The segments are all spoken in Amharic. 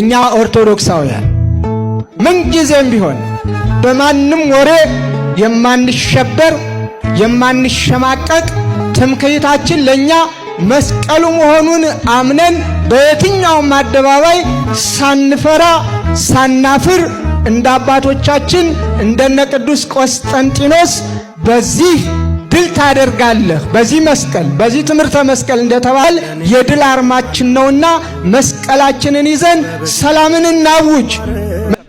እኛ ኦርቶዶክሳውያን ምንጊዜም ቢሆን በማንም ወሬ የማንሸበር፣ የማንሸማቀቅ፣ ትምክህታችን ለኛ መስቀሉ መሆኑን አምነን በየትኛውም አደባባይ ሳንፈራ ሳናፍር እንደ አባቶቻችን እንደነ ቅዱስ ቆስጠንጢኖስ በዚህ ድል ታደርጋለህ፣ በዚህ መስቀል፣ በዚህ ትምህርተ መስቀል እንደተባለ የድል አርማችን ነውና መስቀላችንን ይዘን ሰላምን እናውጅ።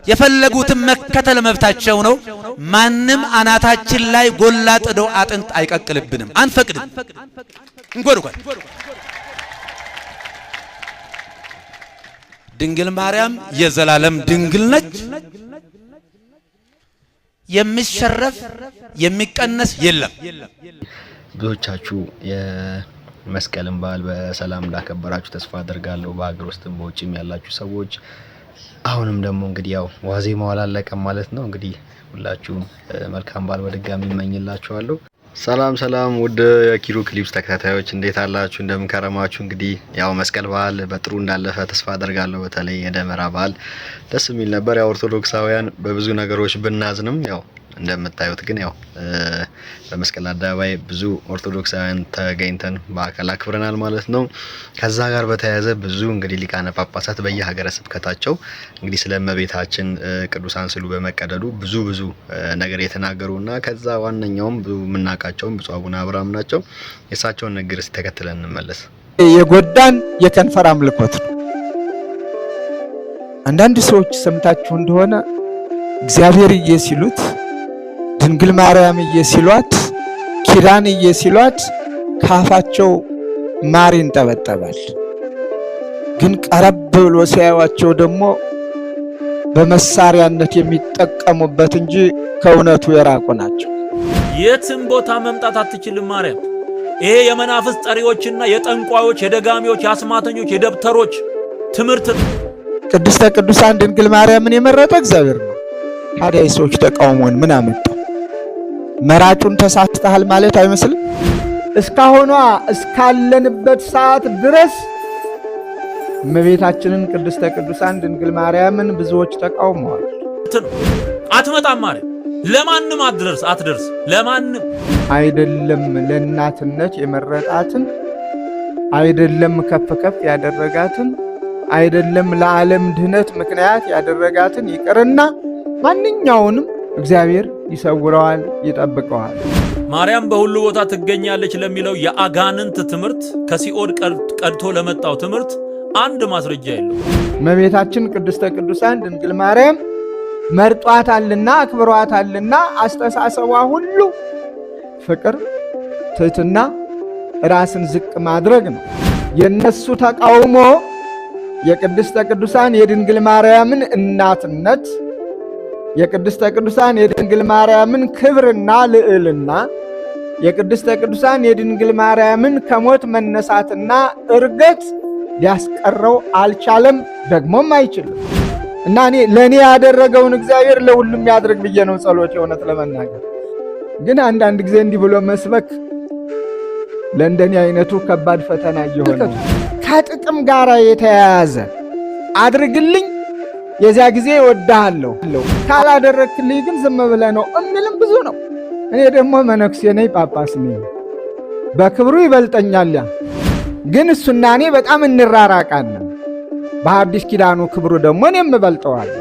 የፈለጉትን መከተል መብታቸው ነው። ማንም አናታችን ላይ ጎላ ጥዶ አጥንት አይቀቅልብንም፣ አንፈቅድም። እንጎድጓል። ድንግል ማርያም የዘላለም ድንግል ነች። የሚሸረፍ የሚቀነስ የለም። ብዙዎቻችሁ የመስቀልን በዓል በሰላም እንዳከበራችሁ ተስፋ አደርጋለሁ። በሀገር ውስጥም በውጭም ያላችሁ ሰዎች አሁንም ደግሞ እንግዲህ ያው ዋዜማው አላለቀም ማለት ነው። እንግዲህ ሁላችሁም መልካም በዓል በድጋሚ እመኝላችኋለሁ። ሰላም ሰላም፣ ውድ የኪሩ ክሊፕስ ተከታታዮች እንዴት አላችሁ? እንደምን ከረማችሁ? እንግዲህ ያው መስቀል በዓል በጥሩ እንዳለፈ ተስፋ አደርጋለሁ። በተለይ የደመራ በዓል ደስ የሚል ነበር። ያው ኦርቶዶክሳውያን በብዙ ነገሮች ብናዝንም ያው እንደምታዩት ግን ያው በመስቀል አደባባይ ብዙ ኦርቶዶክሳውያን ተገኝተን በአካል አክብረናል ማለት ነው። ከዛ ጋር በተያያዘ ብዙ እንግዲህ ሊቃነ ጳጳሳት በየሀገረ ስብከታቸው እንግዲህ ስለ እመቤታችን ቅዱሳን ስዕሉ በመቀደዱ ብዙ ብዙ ነገር የተናገሩና ከዛ ዋነኛውም ብዙ የምናውቃቸውም ብፁዕ አቡነ አብርሃም ናቸው። የእሳቸውን ንግግር እስቲ ተከትለን እንመለስ። የጎዳን የከንፈር አምልኮት ነው። አንዳንድ ሰዎች ሰምታችሁ እንደሆነ እግዚአብሔርዬ ሲሉት፣ ድንግል ማርያምዬ ሲሏት፣ ኪዳንዬ ሲሏት ካፋቸው ማር ይንጠበጠባል። ግን ቀረብ ብሎ ሲያዩዋቸው ደግሞ በመሳሪያነት የሚጠቀሙበት እንጂ ከእውነቱ የራቁ ናቸው። የትም ቦታ መምጣት አትችልም ማርያም። ይሄ የመናፍስት ጠሪዎችና የጠንቋዮች፣ የደጋሚዎች፣ የአስማተኞች፣ የደብተሮች ትምህርት ነው። ቅድስተ ቅዱሳን ድንግል ማርያምን የመረጠ እግዚአብሔር ነው። ታዲያ የሰዎች ተቃውሞን ምን አመጣው? መራጩን ተሳስተሃል ማለት አይመስልም? እስካሁኗ እስካለንበት ሰዓት ድረስ እመቤታችንን ቅድስተ ቅዱሳን ድንግል ማርያምን ብዙዎች ተቃውመዋል። አትመጣም ማርያም። ለማንም አትደርስ አትደርስ ለማንም። አይደለም ለእናትነት የመረጣትን፣ አይደለም ከፍ ከፍ ያደረጋትን፣ አይደለም ለዓለም ድህነት ምክንያት ያደረጋትን ይቅርና ማንኛውንም እግዚአብሔር ይሰውረዋል፣ ይጠብቀዋል። ማርያም በሁሉ ቦታ ትገኛለች ለሚለው የአጋንንት ትምህርት፣ ከሲኦል ቀድቶ ለመጣው ትምህርት አንድ ማስረጃ የለው። እመቤታችን ቅድስተ ቅዱሳን ድንግል ማርያም መርጧታልና አክብሯታልና አስተሳሰቧ ሁሉ ፍቅር፣ ትሕትና፣ ራስን ዝቅ ማድረግ ነው። የነሱ ተቃውሞ የቅድስተ ቅዱሳን የድንግል ማርያምን እናትነት፣ የቅድስተ ቅዱሳን የድንግል ማርያምን ክብርና ልዕልና፣ የቅድስተ ቅዱሳን የድንግል ማርያምን ከሞት መነሳትና እርገት ሊያስቀረው አልቻለም፣ ደግሞም አይችልም። እና እኔ ለእኔ ያደረገውን እግዚአብሔር ለሁሉም ያድርግ ብዬ ነው ጸሎት። የእውነት ለመናገር ግን አንዳንድ ጊዜ እንዲህ ብሎ መስበክ ለእንደኔ አይነቱ ከባድ ፈተና እየሆነ፣ ከጥቅም ጋር የተያያዘ አድርግልኝ የዚያ ጊዜ እወድሃለሁ፣ ካላደረግክልኝ ግን ዝም ብለህ ነው እሚልም ብዙ ነው። እኔ ደግሞ መነኩሴ ነኝ፣ ጳጳስ ነኝ፣ በክብሩ ይበልጠኛል። ያ ግን እሱና እኔ በጣም እንራራቃለን። በሐዲስ ኪዳኑ ክብሩ ደግሞ እኔም እበልጠዋለሁ።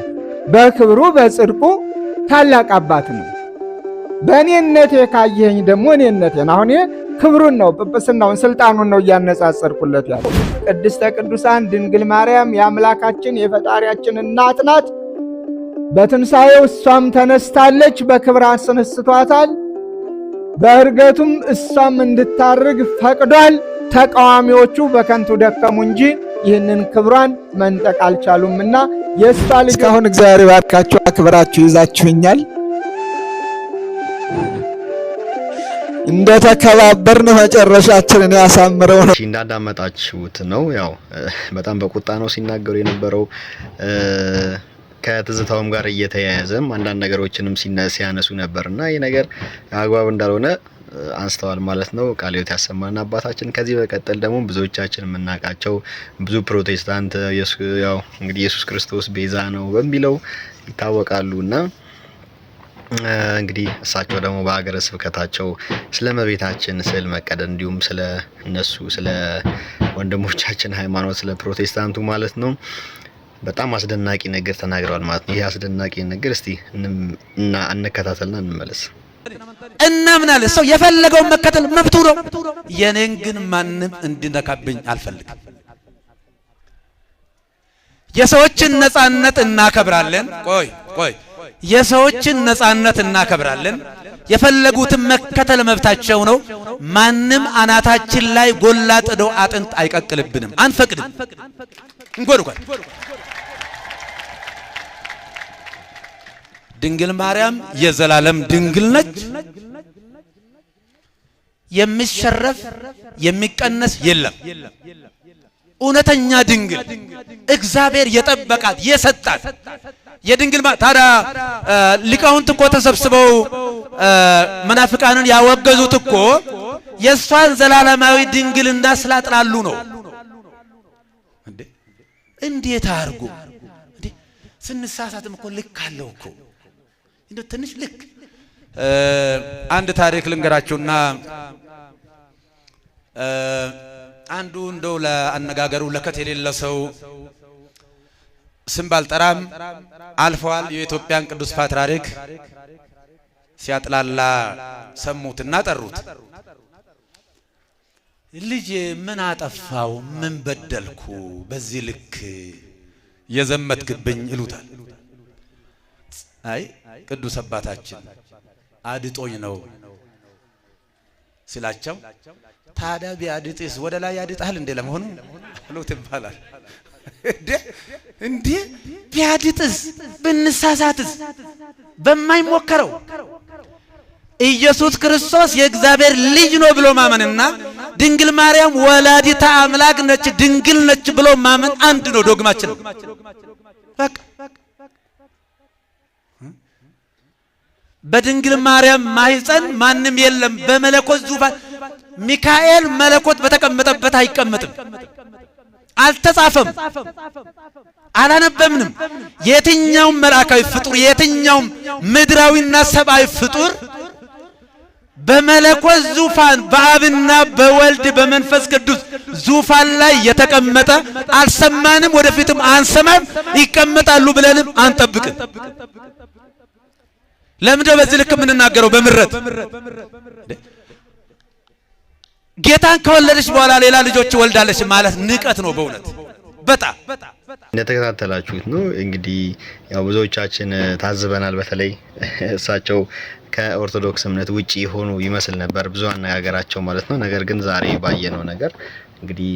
በክብሩ በጽድቁ ታላቅ አባት ነው። በእኔነቴ ካየኸኝ ደግሞ እኔነቴን አሁን ክብሩን ነው፣ ጵጵስናውን፣ ስልጣኑን ነው እያነጻጸርኩለት ያለው። ቅድስተ ቅዱሳን ድንግል ማርያም የአምላካችን የፈጣሪያችን እናት ናት። በትንሣኤው እሷም ተነስታለች፣ በክብር አስነስቷታል። በእርገቱም እሷም እንድታርግ ፈቅዷል። ተቃዋሚዎቹ በከንቱ ደከሙ እንጂ ይህንን ክብሯን መንጠቅ አልቻሉምና የእሷ ልጅ እስካሁን እግዚአብሔር ባርካችሁ አክብራችሁ ይዛችሁኛል። እንደተከባበርን መጨረሻችንን ያሳምረው ነው። እንዳዳመጣችሁት ነው። ያው በጣም በቁጣ ነው ሲናገሩ የነበረው። ከትዝታውም ጋር እየተያያዘም አንዳንድ ነገሮችንም ሲያነሱ ነበር እና ይህ ነገር አግባብ እንዳልሆነ አንስተዋል ማለት ነው። ቃለ ሕይወት ያሰማን አባታችን። ከዚህ በቀጠል ደግሞ ብዙዎቻችን የምናውቃቸው ብዙ ፕሮቴስታንት ያው እንግዲህ ኢየሱስ ክርስቶስ ቤዛ ነው በሚለው ይታወቃሉ እና እንግዲህ እሳቸው ደግሞ በሀገረ ስብከታቸው ስለ እመቤታችን ስዕል መቀደድ እንዲሁም ስለ እነሱ ስለ ወንድሞቻችን ሃይማኖት ስለ ፕሮቴስታንቱ ማለት ነው በጣም አስደናቂ ነገር ተናግረዋል ማለት ነው። ይህ አስደናቂ ነገር እስቲ እና እንከታተልና እንመለስ። እናምናለን። ሰው የፈለገውን መከተል መብቱ ነው። የኔን ግን ማንም እንዲነካብኝ አልፈልግም። የሰዎችን ነጻነት እናከብራለን። ቆይ ቆይ፣ የሰዎችን ነጻነት እናከብራለን። የፈለጉትን መከተል መብታቸው ነው። ማንም አናታችን ላይ ጎላ ጥዶ አጥንት አይቀቅልብንም፣ አንፈቅድም። እንጎድጓል። ድንግል ማርያም የዘላለም ድንግል ነች። የሚሸረፍ የሚቀነስ የለም። እውነተኛ ድንግል እግዚአብሔር የጠበቃት የሰጣት የድንግል ታዲያ ሊቃውንት እኮ ተሰብስበው መናፍቃንን ያወገዙት እኮ የእሷን ዘላለማዊ ድንግልና ስላጥላሉ ነው። እንዴ እንዴት አድርጎ እንዴ! ስንሳሳትም እኮ ልክ አለው እኮ እንደው ትንሽ ልክ። አንድ ታሪክ ልንገራችሁና አንዱ እንደው ለአነጋገሩ ለከት የሌለ ሰው ስም ባልጠራም አልፈዋል። የኢትዮጵያን ቅዱስ ፓትርያርክ ሲያጥላላ ሰሙትና ጠሩት። ልጄ ምን አጠፋው? ምን በደልኩ? በዚህ ልክ የዘመትክብኝ ይሉታል። አይ ቅዱስ አባታችን አድጦኝ ነው ሲላቸው፣ ታዲያ ቢያድጥስ ወደ ላይ ያድጣል እንዴ ለመሆኑ አሉት ይባላል። እንዴ ቢያድጥስ ብንሳሳትስ በማይሞከረው ኢየሱስ ክርስቶስ የእግዚአብሔር ልጅ ነው ብሎ ማመንና ድንግል ማርያም ወላዲተ አምላክ ነች ድንግል ነች ብሎ ማመን አንድ ነው፣ ዶግማችን ነው። በቃ በድንግል ማርያም ማህፀን ማንም የለም። በመለኮት ዙፋን ሚካኤል መለኮት በተቀመጠበት አይቀመጥም። አልተጻፈም፣ አላነበብንም። የትኛውም መልአካዊ ፍጡር የትኛውም ምድራዊና ሰብአዊ ፍጡር በመለኮት ዙፋን በአብና በወልድ በመንፈስ ቅዱስ ዙፋን ላይ የተቀመጠ አልሰማንም፣ ወደፊትም አንሰማም። ይቀመጣሉ ብለንም አንጠብቅም። ለምንድነው በዚህ ልክ የምንናገረው? በምረት ጌታን ከወለደች በኋላ ሌላ ልጆች ወልዳለች ማለት ንቀት ነው በእውነት በጣም። እንደተከታተላችሁት ነው እንግዲህ ያው ብዙዎቻችን ታዝበናል። በተለይ እሳቸው ከኦርቶዶክስ እምነት ውጪ የሆኑ ይመስል ነበር ብዙ አነጋገራቸው ማለት ነው። ነገር ግን ዛሬ ባየነው ነገር እንግዲህ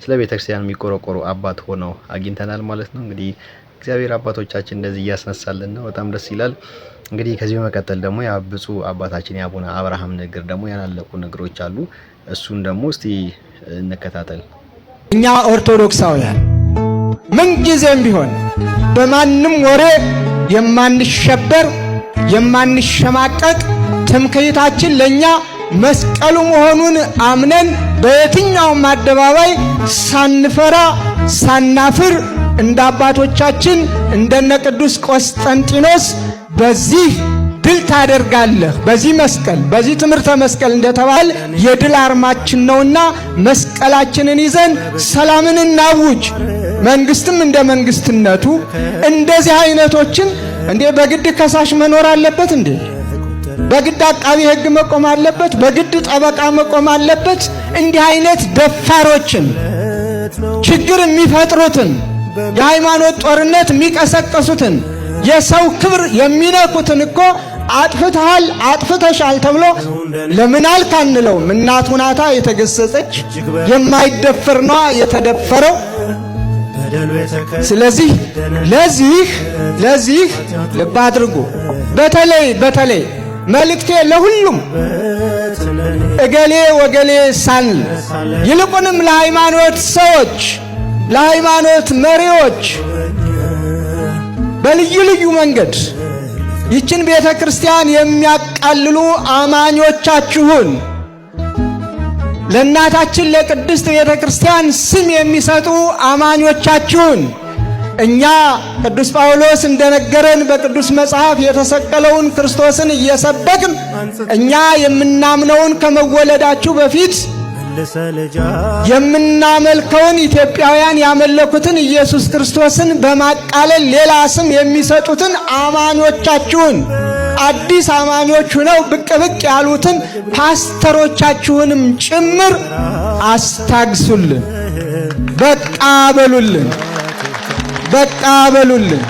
ስለ ቤተክርስቲያን የሚቆረቆሩ አባት ሆነው አግኝተናል ማለት ነው። እንግዲህ እግዚአብሔር አባቶቻችን እንደዚህ እያስነሳልን ነው። በጣም ደስ ይላል። እንግዲህ ከዚህ በመቀጠል ደግሞ ያ ብፁዕ አባታችን የአቡነ አብርሃም ንግግር ደግሞ ያላለቁ ነገሮች አሉ። እሱን ደግሞ እስቲ እንከታተል። እኛ ኦርቶዶክሳውያን ምንጊዜም ቢሆን በማንም ወሬ የማንሸበር የማንሸማቀቅ ትምክህታችን ለእኛ መስቀሉ መሆኑን አምነን በየትኛውም አደባባይ ሳንፈራ ሳናፍር እንደ አባቶቻችን እንደነ ቅዱስ ቆስጠንጢኖስ በዚህ ድል ታደርጋለህ፣ በዚህ መስቀል በዚህ ትምህርተ መስቀል እንደተባለ የድል አርማችን ነውና መስቀላችንን ይዘን ሰላምን እናውጅ። መንግስትም እንደ መንግስትነቱ እንደዚህ አይነቶችን እንዴ በግድ ከሳሽ መኖር አለበት እንዴ? በግድ አቃቢ ሕግ መቆም አለበት? በግድ ጠበቃ መቆም አለበት? እንዲህ አይነት ደፋሮችን ችግር የሚፈጥሩትን የሃይማኖት ጦርነት የሚቀሰቀሱትን የሰው ክብር የሚነኩትን እኮ አጥፍተሃል አጥፍተሻል ተብሎ ለምን አልክ አንለውም። እናቱ ናታ የተገሰጸች፣ የማይደፈር ነዋ የተደፈረው። ስለዚህ ለዚህ ልብ አድርጉ። በተለይ በተለይ መልእክቴ ለሁሉም እገሌ ወገሌ ሳንል ይልቁንም ለሃይማኖት ሰዎች፣ ለሃይማኖት መሪዎች በልዩ ልዩ መንገድ ይችን ቤተ ክርስቲያን የሚያቃልሉ አማኞቻችሁን፣ ለእናታችን ለቅድስት ቤተ ክርስቲያን ስም የሚሰጡ አማኞቻችሁን፣ እኛ ቅዱስ ጳውሎስ እንደነገረን በቅዱስ መጽሐፍ የተሰቀለውን ክርስቶስን እየሰበክን፣ እኛ የምናምነውን፣ ከመወለዳችሁ በፊት የምናመልከውን፣ ኢትዮጵያውያን ያመለኩትን ኢየሱስ ክርስቶስን በማቃለል ሌላ ስም የሚሰጡትን አማኞቻችሁን፣ አዲስ አማኞች ሁነው ብቅ ብቅ ያሉትን ፓስተሮቻችሁንም ጭምር አስታግሱልን። በቃ በሉልን። በቃ በሉልን።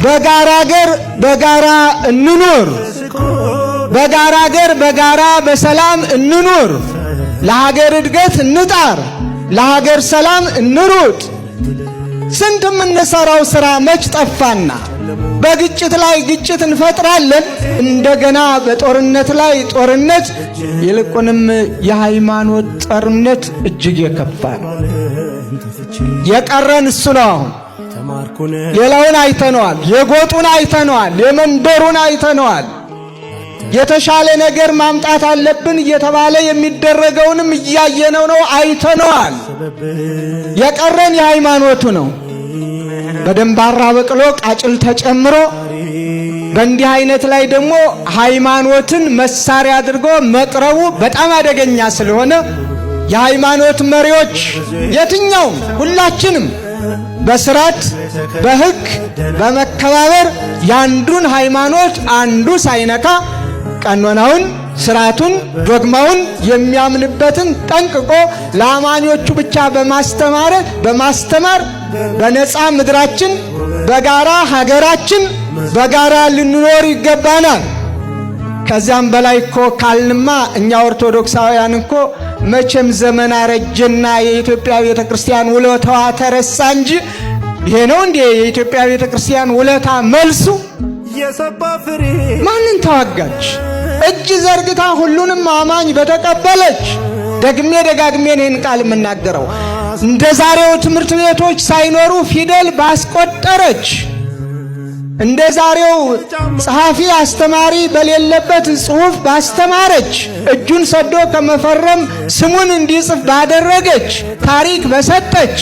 በጋራ አገር በጋራ እንኑር። በጋራ አገር በጋራ በሰላም እንኑር። ለሀገር እድገት እንጣር። ለሀገር ሰላም እንሩጥ። ስንት የምንሰራው ስራ መች ጠፋና በግጭት ላይ ግጭት እንፈጥራለን። እንደገና በጦርነት ላይ ጦርነት፣ ይልቁንም የሃይማኖት ጦርነት እጅግ የከፋ ነው። የቀረን እሱ ነው። አሁን ሌላውን አይተነዋል። የጎጡን አይተነዋል። የመንደሩን አይተነዋል። የተሻለ ነገር ማምጣት አለብን እየተባለ የሚደረገውንም እያየነው ነው፣ አይተነዋል። የቀረን የሃይማኖቱ ነው። በደንባራ በቅሎ ቃጭል ተጨምሮ በእንዲህ አይነት ላይ ደግሞ ሃይማኖትን መሳሪያ አድርጎ መቅረቡ በጣም አደገኛ ስለሆነ የሃይማኖት መሪዎች የትኛውም ሁላችንም በስርዓት፣ በሕግ፣ በመከባበር ያንዱን ሃይማኖት አንዱ ሳይነካ ቀኖናውን፣ ስርዓቱን፣ ዶግማውን የሚያምንበትን ጠንቅቆ ለአማኞቹ ብቻ በማስተማር በነፃ ምድራችን፣ በጋራ ሀገራችን በጋራ ልንኖር ይገባናል። ከዚያም በላይ እኮ ካልንማ እኛ ኦርቶዶክሳውያን እኮ መቼም ዘመን አረጀና የኢትዮጵያ ቤተ ክርስቲያን ውለታዋ ተረሳ እንጂ ይሄ ነው እንዴ የኢትዮጵያ ቤተ ክርስቲያን ውለታ መልሱ? ማንን ተዋጋች? እጅ ዘርግታ ሁሉንም አማኝ በተቀበለች። ደግሜ ደጋግሜ ይህን ቃል የምናገረው፣ እንደ ዛሬው ትምህርት ቤቶች ሳይኖሩ ፊደል ባስቆጠረች፣ እንደ ዛሬው ጸሐፊ አስተማሪ በሌለበት ጽሑፍ ባስተማረች፣ እጁን ሰዶ ከመፈረም ስሙን እንዲጽፍ ባደረገች፣ ታሪክ በሰጠች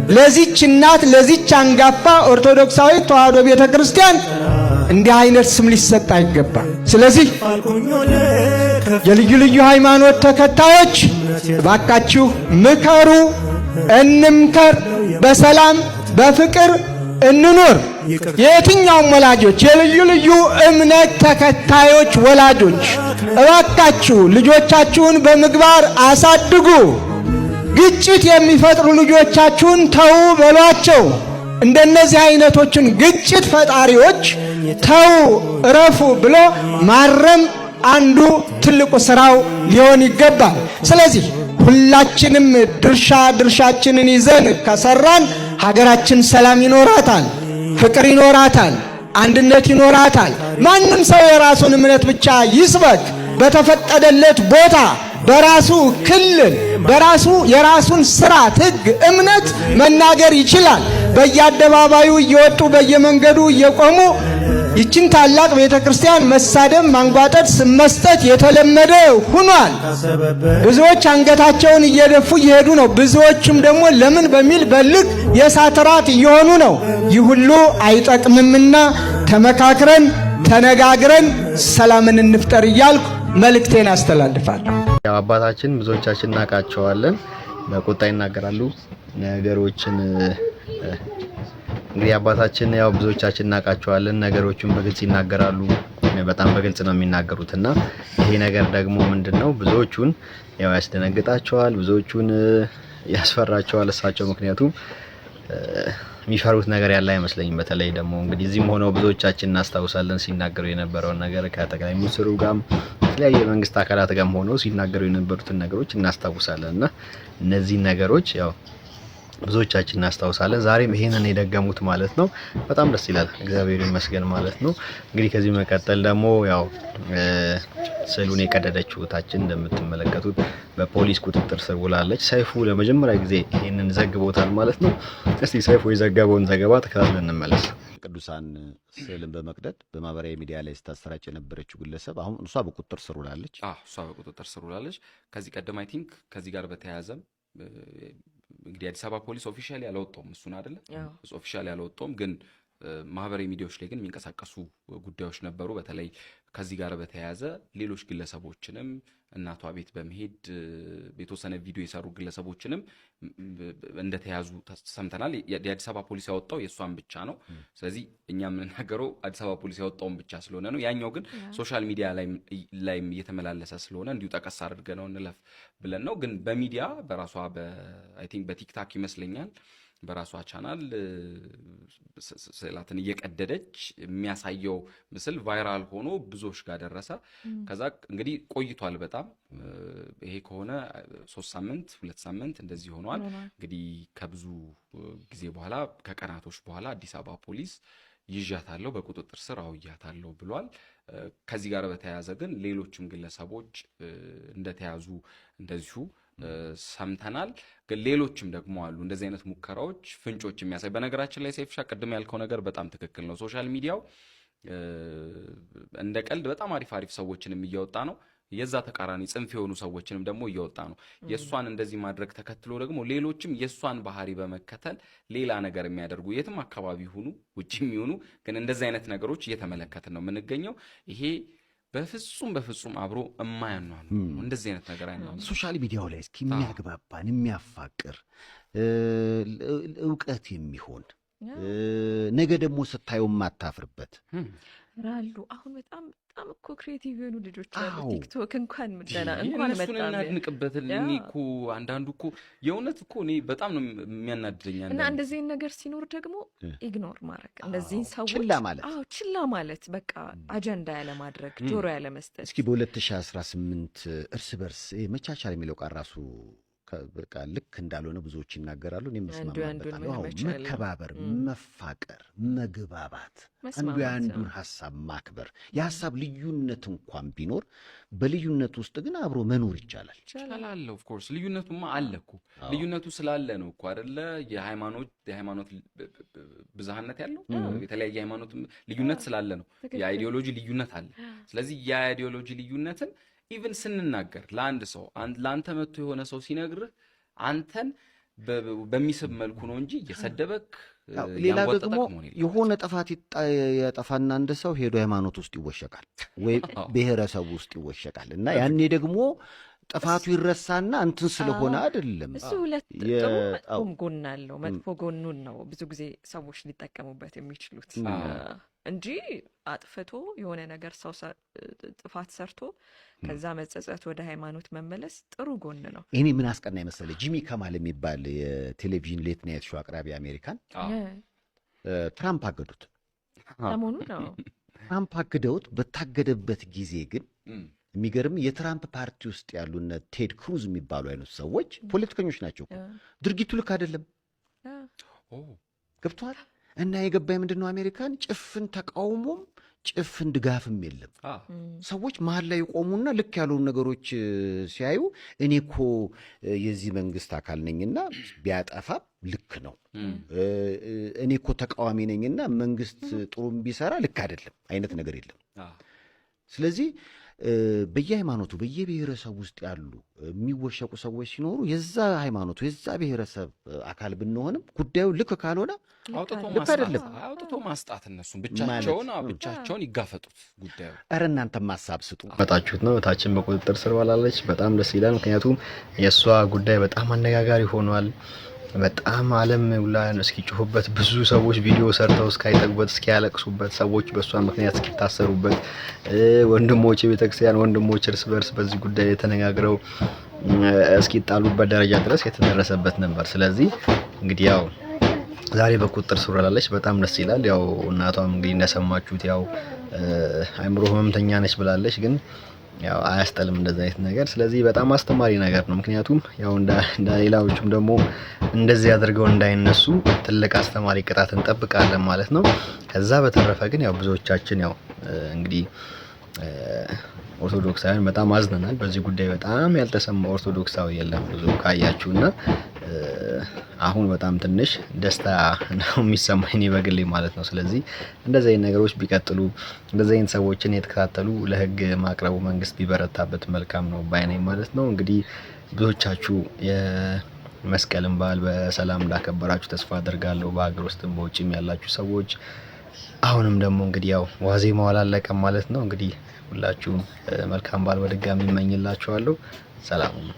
ለዚች እናት፣ ለዚች አንጋፋ ኦርቶዶክሳዊ ተዋሕዶ ቤተ ክርስቲያን እንዲህ አይነት ስም ሊሰጥ አይገባም። ስለዚህ የልዩ ልዩ ሃይማኖት ተከታዮች እባካችሁ ምከሩ፣ እንምከር፣ በሰላም በፍቅር እንኑር። የየትኛውም ወላጆች፣ የልዩ ልዩ እምነት ተከታዮች ወላጆች፣ እባካችሁ ልጆቻችሁን በምግባር አሳድጉ። ግጭት የሚፈጥሩ ልጆቻችሁን ተዉ በሏቸው። እንደነዚህ አይነቶችን ግጭት ፈጣሪዎች ተው እረፉ ብሎ ማረም አንዱ ትልቁ ስራው ሊሆን ይገባል። ስለዚህ ሁላችንም ድርሻ ድርሻችንን ይዘን ከሰራን ሀገራችን ሰላም ይኖራታል፣ ፍቅር ይኖራታል፣ አንድነት ይኖራታል። ማንም ሰው የራሱን እምነት ብቻ ይስበክ፣ በተፈቀደለት ቦታ፣ በራሱ ክልል፣ በራሱ የራሱን ስርዓት፣ ሕግ፣ እምነት መናገር ይችላል። በየአደባባዩ እየወጡ፣ በየመንገዱ እየቆሙ ይችን ታላቅ ቤተ ክርስቲያን መሳደብ፣ ማንጓጠጥ፣ ስም መስጠት የተለመደ ሆኗል። ብዙዎች አንገታቸውን እየደፉ እየሄዱ ነው። ብዙዎችም ደግሞ ለምን በሚል በልክ የእሳት ራት እየሆኑ ነው። ይህ ሁሉ አይጠቅምምና ተመካክረን ተነጋግረን ሰላምን እንፍጠር እያልኩ መልእክቴን አስተላልፋለሁ። ያው አባታችን ብዙዎቻችን እናውቃቸዋለን። በቁጣ ይናገራሉ ነገሮችን። እንግዲህ አባታችን ያው ብዙዎቻችን እናውቃቸዋለን። ነገሮችን በግልጽ ይናገራሉ። በጣም በግልጽ ነው የሚናገሩት እና ይሄ ነገር ደግሞ ምንድነው፣ ብዙዎቹን ያው ያስደነግጣቸዋል፣ ብዙዎቹን ያስፈራቸዋል። እሳቸው ምክንያቱም የሚፈሩት ነገር ያለ አይመስለኝም። በተለይ ደግሞ እንግዲህ እዚህም ሆነው ብዙዎቻችን እናስታውሳለን ሲናገሩ የነበረውን ነገር፣ ከጠቅላይ ሚኒስትሩ ጋርም ከተለያዩ የመንግስት አካላት ጋርም ሆነው ሲናገሩ የነበሩትን ነገሮች እናስታውሳለን እና እነዚህን ነገሮች ያው ብዙዎቻችን እናስታውሳለን። ዛሬም ይሄንን የደገሙት ማለት ነው። በጣም ደስ ይላል። እግዚአብሔር ይመስገን ማለት ነው። እንግዲህ ከዚህ መቀጠል ደግሞ ያው ስዕሉን የቀደደችው እህታችን እንደምትመለከቱት በፖሊስ ቁጥጥር ስር ውላለች። ሰይፉ ለመጀመሪያ ጊዜ ይሄንን ዘግቦታል ማለት ነው። እስቲ ሰይፉ የዘገበውን ዘገባ ተከታትለን እንመለስ። የቅዱሳን ስዕልን በመቅደድ በማህበራዊ ሚዲያ ላይ ስታሰራጭ የነበረችው ግለሰብ አሁን እሷ በቁጥጥር ስር ውላለች። እሷ በቁጥጥር ስር ውላለች። ከዚህ ቀደም I think ከዚህ ጋር በተያያዘም እንግዲህ አዲስ አበባ ፖሊስ officially ያላወጣውም እሱን አይደለ፣ officially ያላወጣውም፣ ግን ማህበራዊ ሚዲያዎች ላይ ግን የሚንቀሳቀሱ ጉዳዮች ነበሩ። በተለይ ከዚህ ጋር በተያያዘ ሌሎች ግለሰቦችንም እናቷ ቤት በመሄድ የተወሰነ ቪዲዮ የሰሩ ግለሰቦችንም እንደተያዙ ሰምተናል። የአዲስ አበባ ፖሊስ ያወጣው የእሷን ብቻ ነው። ስለዚህ እኛ የምንናገረው አዲስ አበባ ፖሊስ ያወጣውን ብቻ ስለሆነ ነው። ያኛው ግን social media ላይም እየተመላለሰ ስለሆነ እንዲሁ ጠቀስ አድርገነው እንለፍ ብለን ነው። ግን በሚዲያ በራሷ I think በ TikTok ይመስለኛል በራሷ ቻናል ስዕላትን እየቀደደች የሚያሳየው ምስል viral ሆኖ ብዙዎች ጋር ደረሰ። ከዛ እንግዲህ ቆይቷል በጣም፣ ይሄ ከሆነ 3 ሳምንት 2 ሳምንት እንደዚህ ሆኗል። እንግዲህ ከብዙ ጊዜ በኋላ፣ ከቀናቶች በኋላ አዲስ አበባ ፖሊስ ይዣታለሁ፣ በቁጥጥር ስር አውያታለሁ ብሏል። ከዚህ ጋር በተያያዘ ግን ሌሎችም ግለሰቦች እንደተያዙ እንደዚሁ ሰምተናል። ግን ሌሎችም ደግሞ አሉ እንደዚህ አይነት ሙከራዎች ፍንጮች የሚያሳይ። በነገራችን ላይ ሰይፍሻ ቅድም ያልከው ነገር በጣም ትክክል ነው። Social media ው እንደ ቀልድ በጣም አሪፍ አሪፍ ሰዎችንም እያወጣ ነው። የዛ ተቃራኒ ጽንፍ የሆኑ ሰዎችንም ደግሞ እያወጣ ነው። የእሷን እንደዚህ ማድረግ ተከትሎ ደግሞ ሌሎችም የእሷን ባህሪ በመከተል ሌላ ነገር የሚያደርጉ የትም አካባቢ ይሁኑ ውጭም ይሁኑ ግን እንደዚህ አይነት ነገሮች እየተመለከትን ነው የምንገኘው። ይሄ በፍጹም በፍጹም አብሮ የማያኗኑ እንደዚህ አይነት ነገር አይኗኑ። Social media ው ላይ እስኪ የሚያግባባን፣ የሚያፋቅር፣ እውቀት የሚሆን፣ ነገ ደግሞ ስታየው የማታፍርበት ራሉ አሁን በጣም በጣም እኮ creative የሆኑ ልጆች አሉ። TikTok እንኳን ደህና እንኳን እነሱን መጣ። እናድንቅበት። እኔ እኮ አንዳንዱ እኮ የእውነት እኮ እኔ በጣም ነው የሚያናድደኝ። እና አንዳንዱ እንደዚህን ነገር ሲኖር ደግሞ ignore ማድረግ እነዚህን ሰዎች ችላ ማለት። አዎ፣ ችላ ማለት፣ በቃ አጀንዳ ያለማድረግ፣ ጆሮ ያለመስጠት። እስኪ በ2018 እርስ በርስ ይሄ መቻቻል የሚለው ቃል ራሱ በቃ ልክ እንዳልሆነ ብዙዎች ይናገራሉ። እኔም አንዱ የአንዱን እስማማበታለሁ። አዎ፣ መቻል ነው። መከባበር፣ መፋቀር፣ መግባባት፣ አንዱ መስማማት የአንዱን ነው። ሀሳብ ማክበር፣ የሀሳብ ልዩነት እንኳን ቢኖር በልዩነት ውስጥ ግን አብሮ መኖር ይቻላል። ይቻላል። Of course ልዩነቱማ አለ እኮ። ልዩነቱ ስላለ ነው እኮ አይደለ የሃይማኖት ብዝሃነት ያለው? የተለያየ ሃይማኖት ልዩነት ስላለ ነው። የ ideology ልዩነት አለ። ስለዚህ የ ideology ልዩነትን even ስንናገር ለአንድ ሰው ለአንተ መጥቶ የሆነ ሰው ሲነግርህ አንተን በሚስብ መልኩ ነው እንጂ እየሰደበክ ሌላ ያንጓጠጠክ ደግሞ መሆን የለበትም። የሆነ ጥፋት ያጠፋና አንድ ሰው ሄዶ ሃይማኖት ውስጥ ይወሸቃል ወይ ብሔረሰብ ውስጥ ይወሸቃል እና ያኔ ደግሞ ጥፋቱ ይረሳና እንትን ስለሆነ አይደለም። እሱ ሁለት ጥሩ መጥፎም ጎን አለው። መጥፎ ጎኑን ነው ብዙ ጊዜ ሰዎች ሊጠቀሙበት የሚችሉት እንጂ አጥፍቶ የሆነ ነገር ሰው ጥፋት ሰርቶ ከዛ መጸጸት፣ ወደ ሃይማኖት መመለስ ጥሩ ጎን ነው። እኔ ምን አስቀና መሰለ፣ ጂሚ ኪመል የሚባል የቴሌቪዥን late night show አቅራቢ አሜሪካን ትራምፕ አገዱት። ሰሞኑን ነው። ትራምፕ አግደውት በታገደበት ጊዜ ግን የሚገርም የትራምፕ ፓርቲ ውስጥ ያሉ እነ ቴድ ክሩዝ የሚባሉ አይነት ሰዎች ፖለቲከኞች ናቸው እኮ፣ ድርጊቱ ልክ አይደለም፣ ገብቶሃል። እና የገባኝ ምንድን ነው፣ አሜሪካን ጭፍን ተቃውሞም ጭፍን ድጋፍም የለም። ሰዎች መሀል ላይ የቆሙና ልክ ያልሆኑ ነገሮች ሲያዩ እኔ እኮ የዚህ መንግስት አካል ነኝና ቢያጠፋ ልክ ነው፣ እኔ እኮ ተቃዋሚ ነኝና መንግስት ጥሩም ቢሰራ ልክ አይደለም አይነት ነገር የለም። ስለዚህ በየሃይማኖቱ በየብሔረሰብ ውስጥ ያሉ የሚወሸቁ ሰዎች ሲኖሩ የዛ ሃይማኖቱ የዛ ብሔረሰብ አካል ብንሆንም ጉዳዩ ልክ ካልሆነ አውጥቶ ልክ ማስጣት አይደለም። አውጥቶ ማስጣት እነሱን ብቻቸውን፣ አዎ፣ ብቻቸውን ይጋፈጡት ጉዳዩ። ኧረ እናንተም ሀሳብ ስጡ። መጣችሁት ነው። እህታችን በቁጥጥር ስር ውላለች። በጣም ደስ ይላል። ምክንያቱም የእሷ ጉዳይ በጣም አነጋጋሪ ሆኗል። በጣም ዓለም ሁላ እስኪጮሁበት፣ ብዙ ሰዎች ቪዲዮ ሰርተው እስካይጠግቡበት፣ እስኪያለቅሱበት፣ ሰዎች በእሷ ምክንያት እስኪታሰሩበት፣ ወንድሞች፣ የቤተክርስቲያን ወንድሞች እርስ በርስ በዚህ ጉዳይ ላይ ተነጋግረው እስኪጣሉበት ደረጃ ድረስ የተደረሰበት ነበር። ስለዚህ እንግዲህ ያው ዛሬ በቁጥጥር ስር ውላለች። በጣም ደስ ይላል። ያው እናቷም እንግዲህ እንደሰማችሁት ያው አይምሮ ህመምተኛ ነች ብላለች። ግን ያው አያስጠልም እንደዚህ አይነት ነገር። ስለዚህ በጣም አስተማሪ ነገር ነው። ምክንያቱም ያው እንደ ሌላዎቹም ደግሞ እንደዚህ አድርገው እንዳይነሱ ትልቅ አስተማሪ ቅጣት እንጠብቃለን ማለት ነው። ከዛ በተረፈ ግን ያው ብዙዎቻችን ያው እንግዲህ ኦርቶዶክሳውያን በጣም አዝነናል። በዚህ ጉዳይ በጣም ያልተሰማ ኦርቶዶክሳዊ የለም ብዙ ካያችሁ እና አሁን በጣም ትንሽ ደስታ ነው የሚሰማኝ እኔ በግሌ ማለት ነው። ስለዚህ እንደዚህ አይነት ነገሮች ቢቀጥሉ፣ እንደዚህ አይነት ሰዎችን የተከታተሉ ለህግ ማቅረቡ መንግስት ቢበረታበት መልካም ነው ባይ ነኝ ማለት ነው። እንግዲህ ብዙዎቻችሁ የመስቀልን በዓል በሰላም እንዳከበራችሁ ተስፋ አደርጋለሁ፣ በሀገር ውስጥም በውጭም ያላችሁ ሰዎች። አሁንም ደግሞ እንግዲህ ያው ዋዜማው አላለቀም ማለት ነው። እንግዲህ ሁላችሁም መልካም በዓል በድጋሚ እመኝላችኋለሁ። ሰላም ነው።